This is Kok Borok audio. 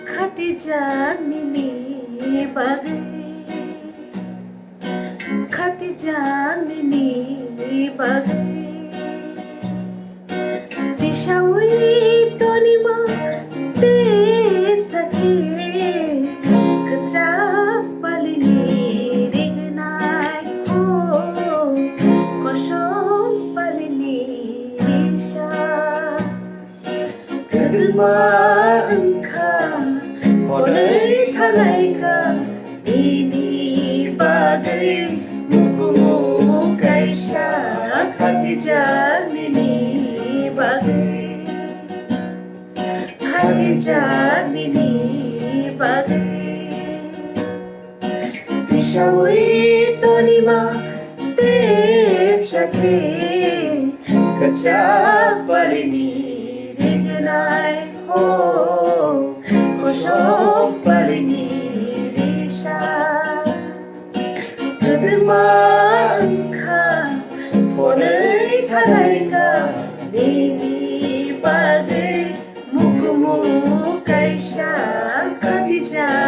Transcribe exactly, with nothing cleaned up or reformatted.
Khatijak nini bagwi, khatijak nini bagwi. Tisawi tonima tepsa khe kwchak palini rignai, o kosom palini risa. Kwdwma wngkha, hwnwi thanaikha, nini bagwi mukumu kaisa khatijak nini bagwi, khatijak nini bagwi. Tisawi tonima tepsa khe kwchak palini rignai, o kosom palini risa. Kwdwma wngkha, hwnwi thanaikha, nini bagwi mukumu kaisa khatijak